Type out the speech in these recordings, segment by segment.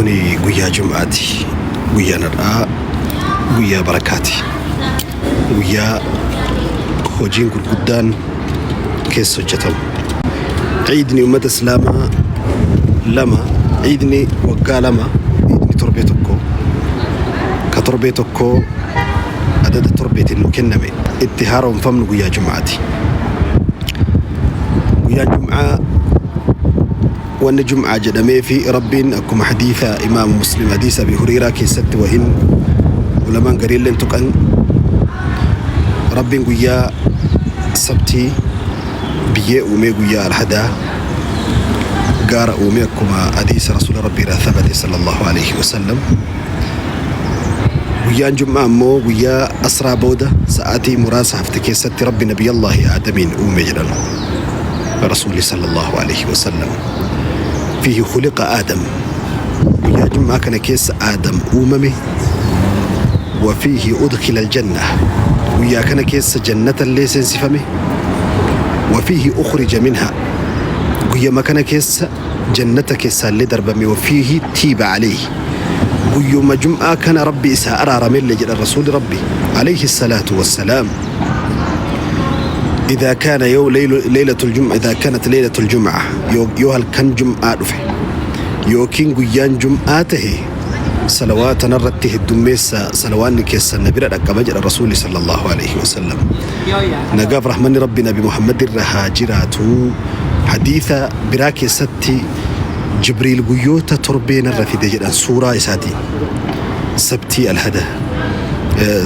Kuni guyyaa Jum'aati. Guyyaan har'aa guyyaa barakaati. Guyyaa hojiin gurguddaan keessa hojjetamu. Ciidni uummata Islaamaa lama, ciidni waggaa lama, ciidni torbee tokko. Ka torbee tokkoo adada torbeetiin nu kenname itti haaromfamnu guyyaa Jum'aati. Guyyaan Jum'aa Wanni Jum'aa jedhameefi Rabbiin akkuma hadiisa Imaamu Muslim hadiisa Abi Hureyraa keessatti wahin ulamaan gariilleen tuqan Rabbiin guyyaa sabtii biyyee uumee guyyaa alhadaa gaara uumee akkuma hadiisa Rasuula Rabbii irraa thabate sallallahu alaihi wasallam. Guyyaan Jum'aa ammoo guyyaa asraa booda sa'aatii muraasa hafte keessatti Rabbi Nabiyallaahi Aadamiin uume jedhan. Rasuulli sallallahu alaihi wasallam fiihi khuliqa Aadam guyyaa Jum'aa kana keessa Aadam uumame wa fiihi udkhila aljanna guyyaa kana keessa jannata illee seensifame wa fiihi ukhrija minha guyyama kana keessa jannata keessaallee darbame wa fiihi tiiba alayhi guyyuma Jum'aa kana Rabbi isaa araaramellee jedhan Rasuulli Rabbi alayhi salaatu wassalaam. إذا كان يو ليلة الجمعة إذا كانت ليلة الجمعة yoo halkan jum'aa dhufe yookiin guyyaan jum'aa tahe salawaata narratti heddummeessa salawaanni keessan na bira dhaqqaba jedha rasuulli sallallahu alaihi wasallam. Nagaaf rahmanni rabbi nabi Muhammad irra haa jiraatu. Hadiisa biraa keessatti Jibriil guyyoota torbee narra fide jedhan suuraa isaatiin sabtii alhada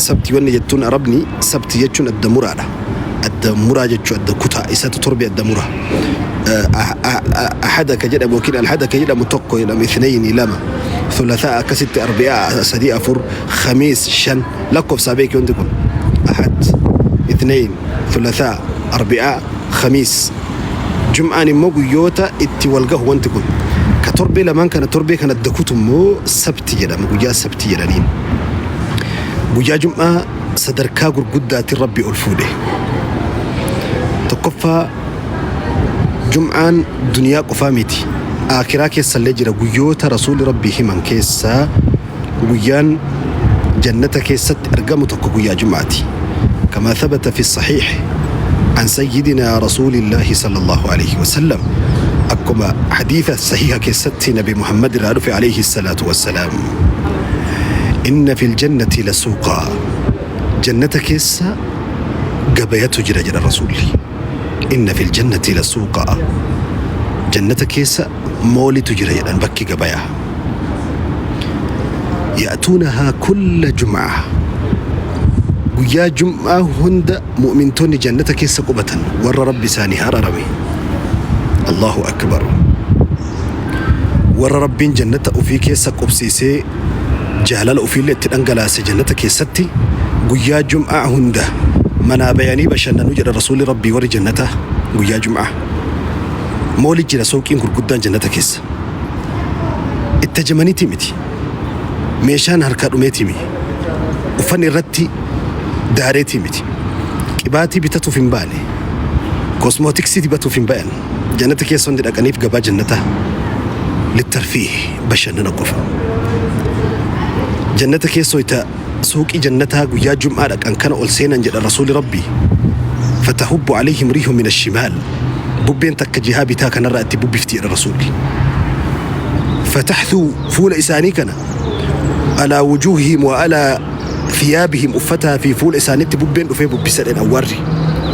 sabtii wanni jettuun arabni sabti jechuun adda muraadha. Adda muraa jechuu adda kutaa isatu torbe adda mura. Ahada ka jedhamu yookiin alhada ka jedhamu tokko jedhama ithnayni lama thulathaa akkasitti arbi'aa sadii afur khamiis shan lakkoofsaa beeki wanti kun ahad ithnayn thulathaa arbi'aa khamiis jum'aan immoo guyyoota itti wal gahu wanti kun ka torbee lamaan kana torbee kan adda kutu immoo sabti jedhama guyyaa sabti jedhaniin. Guyyaa Jum'aa sadarkaa gurguddaatiin Rabbi ol fuudhe. Tokkoffaa Jum'aan duniyaa qofaa miti. Aakiraa keessallee jira guyyoota Rasuulli Rabbii himan keessaa guyyaan jannata keessatti argamu tokko guyyaa Jum'aati. Kamaa thabata fi sahiih an sayyidinaa Rasuulillaahi sallallahu alaihi wasallam akkuma hadiisa sahiha keessatti Nabi Muhammad irraa dhufe alayhi salaatu wassalaam. Inna fil jannati la suuqaa jannata keessa gabayatu jira jedha rasuulli. Inna fil jannati la suuqaa jannata keessa moolitu jira jedhan bakki gabayaa. Ya'tuunahaa kulla jum'aa guyyaa jum'aa hunda mu'mintoonni jannata keessa qubatan warra rabbi isaanii hararame. Allahu akbar. Warra Rabbiin jannata ufii keessa qubsiisee jaalala ufiillee itti dhangalaase jannata keessatti guyyaa jum'aa hunda manaa bayanii bashannanu jedha Rasuulli Rabbii warri jannataa guyyaa jum'aa. Mooli jira suuqiin gurguddaan jannata keessa. Itti ajamaniitii miti. Meeshaan harkaa dhumeetii miti. Uffanni irratti daareetii miti. Qibaatii bitatuuf hin baane. Kosmootiksii dibatuuf hin bayan. Jannata keessa wanti dhaqaniif gabaa jannataa littarfiih bashannana qofa. Jannata keessa wayita suuqii jannataa guyyaa jum'aa dhaqan kana ol seenan jedha Rasuuli Rabbii. Fatahubbu alayhim riihu min ashimaal. Bubbeen takka jihaa bitaa kanarraa itti bubbifti jedha Rasuulli. Fataxthuu fuula isaanii kana alaa wujuuhihim wa alaa thiyaabihim uffataa fi fuula isaanitti bubbeen dhufee bubbisa jedhan awwaarri.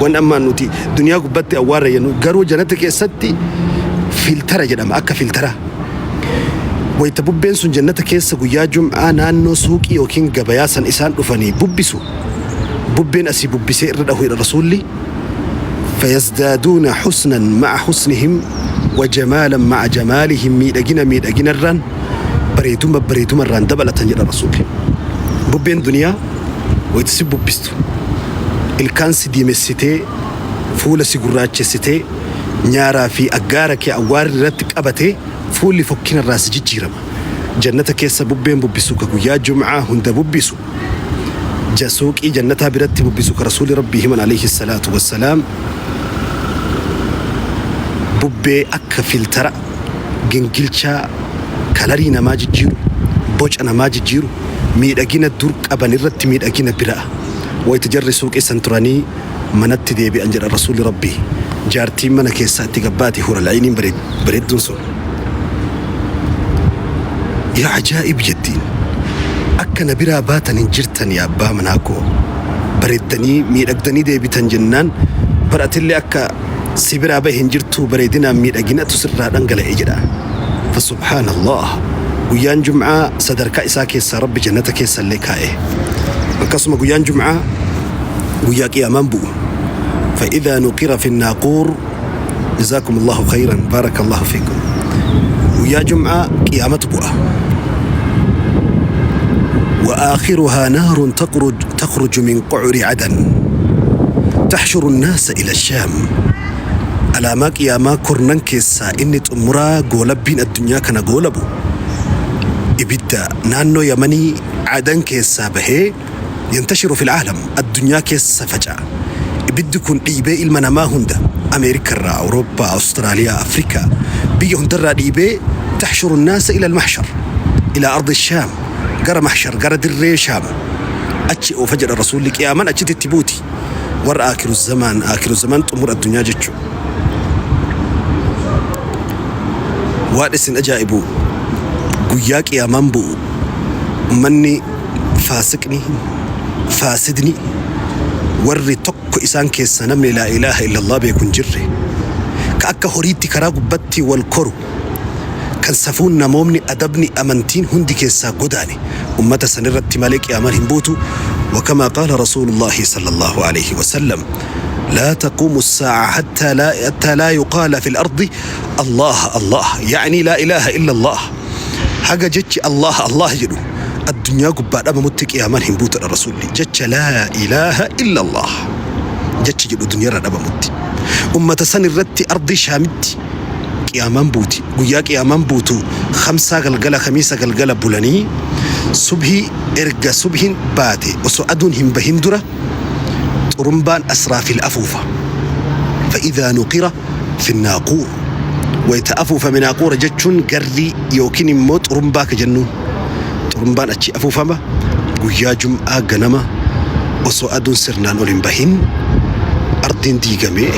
Waan amma nuti duniyaa gubbatti awwaarra jennu garuu jannata keessatti filtara jedhama akka filtara. Wayita bubbeen sun jannata keessa guyyaa jum'aa naannoo suuqii yookiin gabayaa san isaan dhufanii bubbisu bubbeen asii bubbisee irra dhahu jedha rasuulli fayazdaaduuna husnan ma'a husnihim wa jamaalan ma'a jamaalihim miidhagina miidhaginarraan bareeduma bareedumarraan dabalatan jedha rasuulli. Bubbeen duniyaa wayita si bubbistu ilkaan si diimessitee fuula si gurraachessitee nyaaraa fi aggaara kee awwaarri irratti qabatee fuulli fokkinarraa si jijjiirama. Jannata keessa bubbeen bubbisu ka guyyaa jum'aa hunda bubbisu ja suuqii jannataa biratti bubbisu ka rasuulli rabbii himan alayhi salaatu wassalaam bubbee akka filtara gingilchaa Kalarii namaa jijjiiru, boca namaa jijjiiru, miidhagina dur qaban irratti miidhagina biraa. Wayta jarri suuqii san turanii manatti deebi'an jedha Rasuulli Rabbii. Jaartiin mana keessaa itti gabbaati hural-ayniin bareedduun sun. Yaa ajaa'ib jettiin. Akka na biraa baatan hin jirtan yaa abbaa manaa koo. Bareeddanii miidhagdanii deebitan jennaan bar atillee akka si biraa bahe hin jirtuu bareedinaan miidhaginatu sirraa dhangala'e jedha. Fa subhaanallah. Guyyaan Jum'aa sadarkaa isaa keessaa Rabbi jannata keessa illee kaa'e. Akkasuma guyyaan Jum'aa guyyaa qiyaamaan bu'u. Fa idhaa nuqira fi naaquur. Jazaakumullahu khayran baarakallahu fiikum. Guyyaa Jum'aa qiyaamatu bu'a. وآخرها نار تخرج من قعر عدن تحشر الناس إلى الشام. Alaamaa qiyaamaa kurnan keessaa inni xumuraa goolabbiin addunyaa kana goolabu ibidda naannoo Yamanii Cadan keessaa bahee yantashiru fil aalam addunyaa keessa faca'a. Ibiddi kun dhiibee ilma namaa hunda Ameerikarraa, Awurooppaa, Awustiraaliyaa, Afrikaa biyya hundarraa dhiibee taxshuru naasa ila almahshar ila ardi shaam gara mahshar gara dirree shaam achi oofa jedha Rasuulli. Qiyaamaan achitti itti buuti. Warra aakiru zamaan, aakiru zamaan xumura addunyaa jechuudha. Waan isin ajaa'ibu guyyaa qiyaamaan bu'u ummanni faasiqni faasidni warri tokko isaan keessa namni laa ilaaha illallah beeku hin jirre ka akka horiitti karaa gubbatti wal koru kan safuun namoomni adabni amantiin hundi keessaa godaane ummata san irratti malee qiyaamaan hin buutu. Wakamaa qaala rasuulullaahi sallallahu alaihi wasallam laa taquumu saa'a hattaa laa yuqaala fil ardi Allah Allah, ya'ni laa ilaaha illa Allah. Haga jechi Allah Allah jedhu addunyaa gubbaa dhabamutti qiyaamaan hin buutudha rasuulli. Jecha laa ilaaha illa Allah jechi jedhu duniyaarra dhabamutti ummata san irratti ardii shaamitti qiyaamaan buuti. Guyyaa qiyaamaan buutu khamsaa galgala khamiisa galgala bulanii subhii erga subhiin baate osoo aduun hin bahin dura xurumbaan Asraafil afuufa. Fa'idhaa nuqira finnaaquur. Wayita afuufame naaquura jechuun garrii yookiin immoo xurumbaa ka jennuun. Xurumbaan achi afuufama guyyaa Jum'aa ganama osoo aduun sirnaan ol hin bahin ardiin diigamee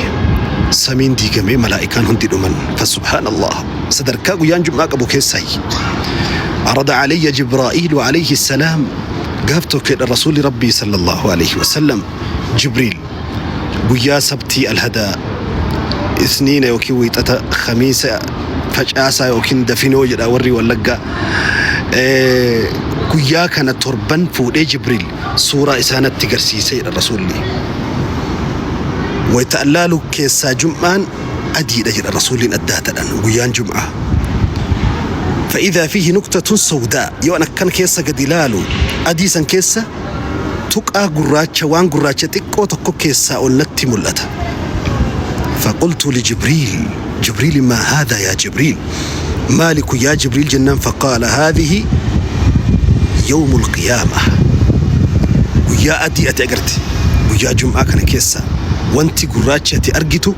samiin diigamee malaa'ikaan hundi dhuman. Fa subhaanallah sadarkaa guyyaan Jum'aa qabu keessaayi. Arada alayya Jibraa'iilu alayhi salaam gaaf tokkedha Rasuulli Rabbii sallallahu alayhi wasallam Jibriil guyyaa sabtii alhada isniina yookiin wiixata khamiisa facaasaa yookiin dafinoo jedha warri Wallaggaa. Guyyaa kana torban fuudhee Jibriil suuraa isaa natti garsiiseedha Rasuulli. Wayita allaalu keessaa Jum'aan adiidha jedha Rasuulliin addaatadhaan guyyaan Jum'aa. Fa'idaa fiihi nuktatun sawdaa yoo an akkan keessa gadi ilaalu adii san keessa tuqaa gurraacha waan gurraacha xiqqoo tokko keessaa ol natti mul'ata. Faqultu li Jibriil Jibriil maa haadha yaa Jibriil maali kun yaa Jibriil jennaan faqaala haadhihi yawmul qiyaamah guyyaa adii ati agarte guyyaa Jum'aa kana keessa wanti gurraachi ati argitu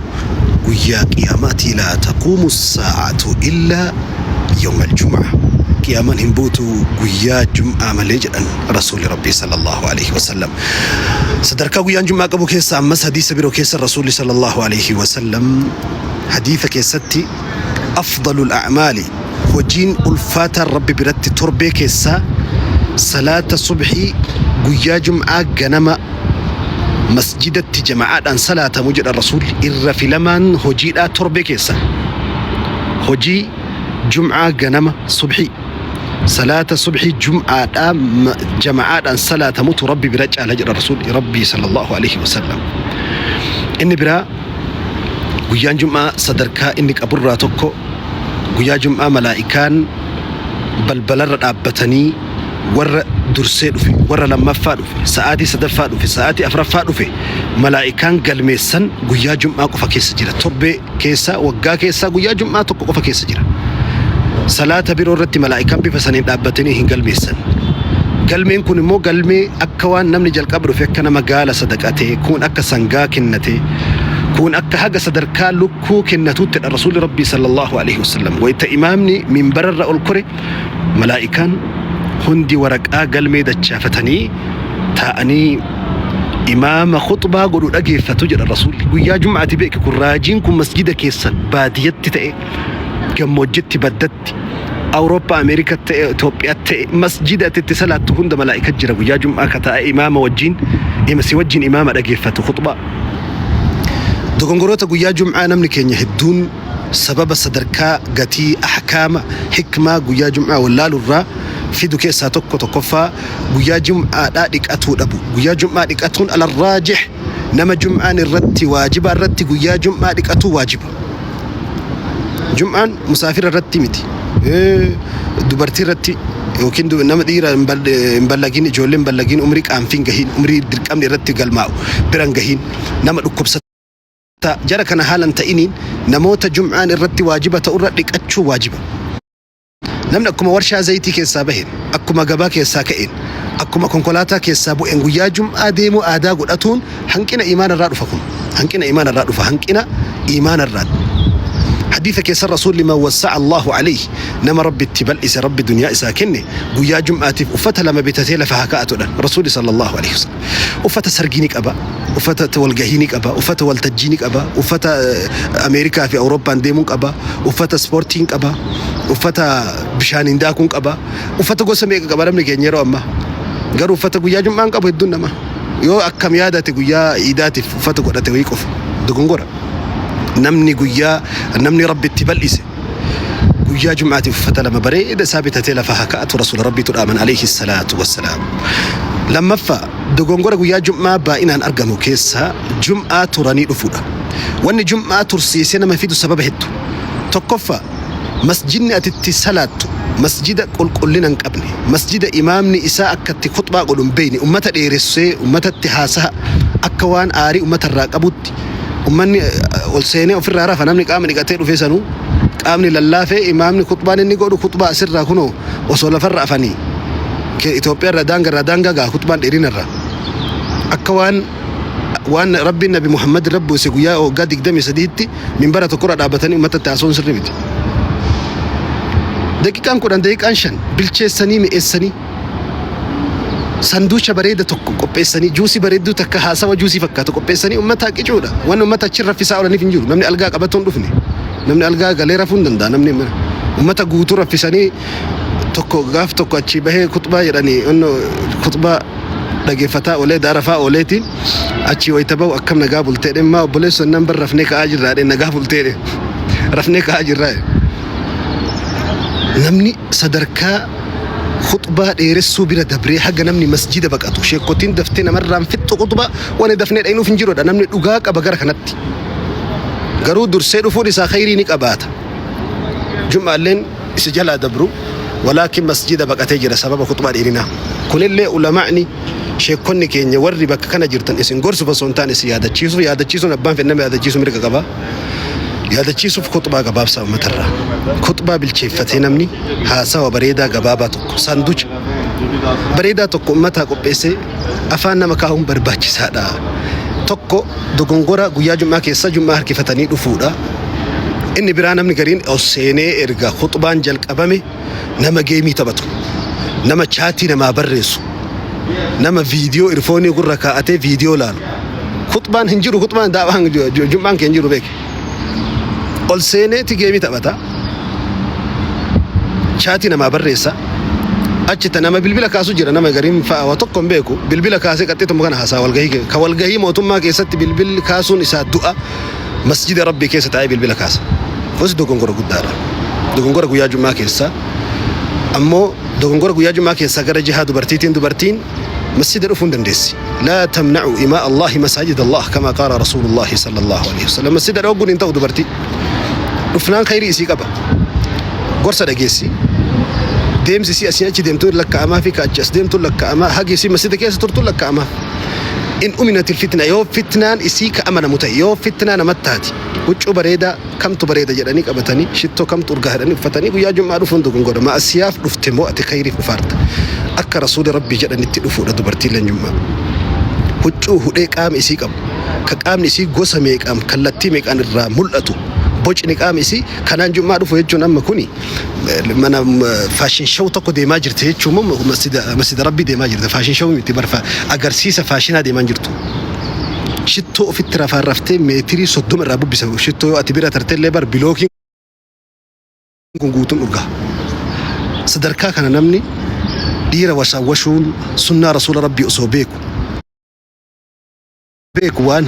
guyyaa qiyaamaati. Laa taquumu saa'atu illaa yawmal jum'a qiyaamaan hin buutu guyyaa Jum'aa malee jedhan Rasuulli Rabbii sallallahu alaihi wasallam. Sadarkaa guyyaan Jum'aa qabu keessa ammas hadiisa biroo keessa Rasuulli sallallahu alaihi wasallam hadiisa keessatti afdalul a'maali hojiin ulfaataan Rabbi biratti torbee keessaa salaata subhii guyyaa Jum'aa ganama masjidatti jama'aadhaan salaatamu jedha Rasuulli. Irra filamaan hojiidhaa torbee keessa hojii Jum'aa ganama subhii salaata subhii Jum'aadhaa jama'aadhaan salaatamutu Rabbi bira caala jedha Rasuulli Rabbii sallallahu alaihi wasallam. Inni biraa guyyaan Jum'aa sadarkaa inni qaburraa tokko guyyaa Jum'aa malaa'ikaan balbalarra dhaabbatanii warra dursee dhufe, warra lammaffaa dhufe, sa'aatii sadaffaa dhufe, sa'aatii afraffaa dhufe malaa'ikaan galmeessan guyyaa Jum'aa qofa keessa jira. Torbee keessa, waggaa keessaa guyyaa Jum'aa tokko qofa keessa jira. Salaata biroo irratti malaa'ikaan bifa saniin dhaabbatanii hin galmeessan. Galmeen kun immoo galmee akka waan namni jalqaba dhufe akka nama gaala sadaqatee, kun akka sangaa kennate, Kun akka haga sadarkaa lukkuu kennatuuttidha Rasuulli Rabbii sallallahu alaihi wasallam. Wayita imaamni minbararra ol kore malaa'ikaan hundi waraqaa galmee dachaafatanii taa'anii imaama khuxbaa godhu dhageeffatu jedha Rasuulli. Guyyaa Jum'aati beeki kun raajiin kun masjida keessan baadiyyatti ta'e gammoojjitti baddatti Awurooppaa Ameerikatti ta'e Itoophiyaatti ta'e masjida ati itti salaattu hunda malaa'ika jira guyyaa Jum'aa ka taa'e imaama wajjin si wajjin imaama dhageeffatu khuxbaa. Dogongoroota guyyaa Jum'aa namni keenya hedduun sababa sadarkaa gatii ahkaama hikmaa guyyaa Jum'aa wallaalurraa fidu keessaa tokko tokkoffaa guyyaa Jum'aadhaa dhiqatuu dhabu. Guyyaa Jum'aa dhiqatuun alarraajih nama Jum'aan irratti waajiba irratti guyyaa Jum'aa dhiqatuu waajiba. Jum'aan musaafira irratti miti. Dubartii irratti yookiin nama dhiira hin ballagin, ijoollee hin ballagin, umrii qaanfii hin gahin, umrii dirqamni irratti galmaa'u bira hin gahin, nama dhukkubsataa jara kana haalan ta'iniin namoota Jum'aan irratti waajiba ta'urra dhiqachuu waajiba. Namni akkuma warshaa zayitii keessaa baheen, akkuma gabaa keessaa ka'een, akkuma konkolaataa keessaa bu'een guyyaa Jum'aa deemuu aadaa godhatuun hanqina iimaana irraa dhufa kun. Hanqina iimaana irraa dhufa. Hanqina iimaana irraa. Hadiisa keessa Rasuulli man wassa'a Allahu alayhi nama Rabbi itti bal'ise Rabbi duniyaa isaa kenne guyyaa Jum'aatiif uffata lama bitatee lafa haa kaa'atudha. Rasuulli sallallahu alayhi wasallam. Uffata sargii ni qaba, uffata walgahii ni qaba, uffata waltajjii ni qaba, uffata Ameerikaa fi Awurooppaan deemuun qaba, uffata ispoortiin qaba, uffata bishaaniin daakuun qaba, uffata gosa meeqa qaba namni keenya yeroo ammaa. Garuu uffata guyyaa Jum'aan qabu hedduun nama. Yoo akkam yaadate guyyaa iidaatiif uffata godhate wayii qofa. Dogongora. Namni guyyaa namni Rabbi itti bal'ise guyyaa Jum'aatiif uffata lama bareeda isaa bitatee lafa haa kaa'atu Rasuula Rabbiitu dhaaman alayhi salaatu wassalaam. Lammaffaa dogongora guyyaa Jum'aa baay'inaan argamu keessaa Jum'aa turanii dhufuudha. Wanni Jum'aa tursiisee nama fidu sababa hedduu. Tokkoffaa masjidni ati itti salaattu masjida qulqullina hin qabne, masjida imaamni isaa akka itti khuxbaa godhu hin beekne, ummata dheeressee ummatatti haasaha akka waan aarii ummata irraa qabutti ummanni ol seenee ofirraa rafa namni qaama dhiqatee dhufee sanuu qaamni lallaafee imaamni khuxbaan inni godhu khuxbaa asirraa kunoo osoo lafarra afanii Itoophiyaa irraa daangaa irraa daangaa gaha khuxbaan dheerina irraa akka waan waan Rabbiin Nabi Muhammad irra buuse guyyaa waggaa 23tti minbara tokkorra dhaabbatanii uummatatti haasa'uun sirrii miti. Daqiiqaan 10 daqiiqaan 5 bilcheessanii mi'eessanii sanduucha bareeda tokko qopheessanii juusii bareedduu takka haasawa juusii fakkaatu qopheessanii uummata qicuudha. Wanni uummata achi raffisaa oolaniif hin jiru. Namni algaa qabatuun dhufne. Namni algaa galee rafuu hin danda'a. Namni uummata guutuu raffisanii tokko gaaf tokko achii bahee kutbaa jedhanii kutbaa dhageeffataa oolee daarafaa ooleeti achii wayita bahu akkam nagaa bultee dhimmaa obboleessoo nan bar rafnee ka'aa jirraa dhe nagaa bultee dhe rafnee ka'aa jirraa namni sadarkaa khuxbaa dheeressuu bira dabree haga namni masjida baqatu sheekkotiin daftee namarraan fixxu khuxbaa wani dafnee dhayinuuf hin jirudha namni dhugaa qaba gara kanatti garuu dursee dhufuun isaa khayrii ni qabaata jum'aalleen isa jalaa dabru walaakin masjida baqatee jira sababa khuxbaa dheerinaa. Kunillee ulamaa'ni sheekkonni keenya warri bakka kana jirtan isin gorsuuf osoo hin taane isin yaadachiisuuf yaadachiisuun abbaan fedhe nama yaadachiisuu mirga qaba. Yaadachiisuuf khuxbaa gabaabsaa uummatarraa. Khuxbaa bilcheeffatee namni haasawa bareedaa gabaabaa tokko saanducha bareedaa tokko uummataa qopheessee afaan nama kaa'uun barbaachisaadha. Tokko dogongora guyyaa jum'aa keessa jum'aa harkifatanii dhufuudha. Inni biraa namni gariin ol seenee erga khuxbaan jalqabame nama geemii taphatu, nama chaatii namaa barreessu, nama viidiyoo irfoonii gurra kaa'atee viidiyoo laalu. Khuxbaan hin jiru, khuxbaan daawaan jum'aan kee hin jiru beeki. Ol seeneeti geemii taphata. Chaatii namaa barreessa. Achi ta nama bilbila kaasu jira nama gariin fa'a waa tokko hin beeku. Bilbila kaasee qaxxituma kana haasaa walgahii ka walgahii mootummaa keessatti bilbilli kaasuun isaa du'a. Masjida Rabbii keessa taa'ee bilbila kaasa. Kunis dogongora guddaadha. Dogongora guyyaa Jum'aa keessa ammoo dogongora guyyaa Jum'aa keessaa gara jihaa dubartiitiin dubartiin masjida dhufuu hin dandeessi. Laa tamna'u imaa Allahi masaajid Allah kama qaala Rasuulullahi sallallahu alaihi wasallam. Masjida dhoogguun hin ta'u dubartii. Dhufnaan khayrii isii qaba. Gorsa dhageessi. Deemsi isii asii achi deemtuun lakkaa'amaa fi ka achi as deemtuun lakkaa'amaa hagi isii masjida keessa turtuun lakkaa'amaa. In uminatil fitna yoo fitnaan isii ka amanamu ta'e yoo fitnaa namatti taate huccuu bareedaa kamtu bareeda jedhanii qabatanii shittoo kamtu urgaa jedhanii uffatanii guyyaa jum'aa dhufuun dogongora ma'asiyaaf dhufte moo ati khayriif dhufaarta akka rasuuli rabbii jedhanitti dhufuudha dubartiileen jum'aa. Huccuu hudhee qaama isii qabu, ka qaamni isii gosa meeqaan kallattii meeqaan irraa mul'atu, bocni qaama isii kanaan jum'aa dhufu jechuun amma kuni mana fashion show tokko deemaa jirti jechuun moo masjida rabbii deemaa jirti? Fashion show miti barfa, agarsiisa faashinaa deemaa jirtu. Shittoo ofitti rafaan raftee meetirii 30 irraa bubbisa. Shittoo yoo ati bira tarteellee bar bilookiin kun guutuun dhugaa. Sadarkaa kana namni dhiira washaawwashuun sunnaa rasuula rabbii osoo beeku waan